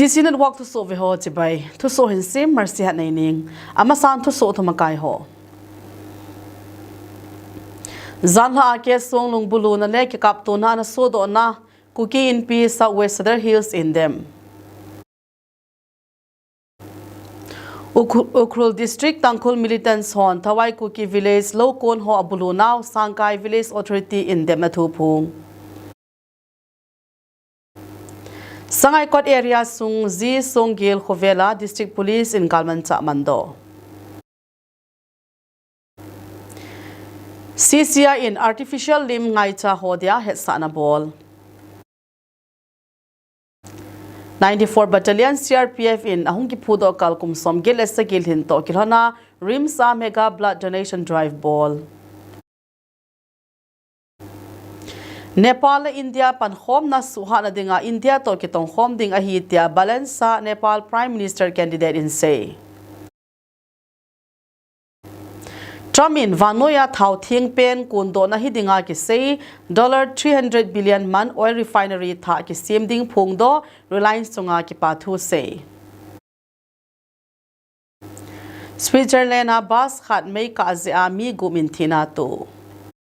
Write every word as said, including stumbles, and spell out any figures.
C C Network thusoh veho chibai. Thusoh hin sim Mercy Hatneining. Amasan thusoh thumakai ho. Janlha a K. Songlung buluna le kikaptona ana sodohna Kuki Inpi South West Sadar Hills in dem. Ukh-, Ukhrul District Tangkhul militants hon Thawai Kuki Village lou kon ho abulunau Sangkai Village Authority in demna thu phung. Sangaikot area sung Zi Songgel khovela District Police in galmanchah mandoh. C C I in artificial limb ngaicha ho dia hetsahna bol. Ninety-four Battalion C R P F in ahung kiphudoh kal kum somget le sagi lhin toh kilhona RIMS a mega blood donation drive bol. Nepal le India pankhomna suhhatna dinga India toh kitongkhom ding ahi tia Balan Shah Nepal Prime Minister candidate in sei. Trump in vannoiya thao theng pen kondohna hidinga kisei dollar three hundred billion man oil refinery thah kisem ding phongdoh Reliance chunga kipa thu sei. Switzerland a bus khat meikah jeh a mi gup in thina toh.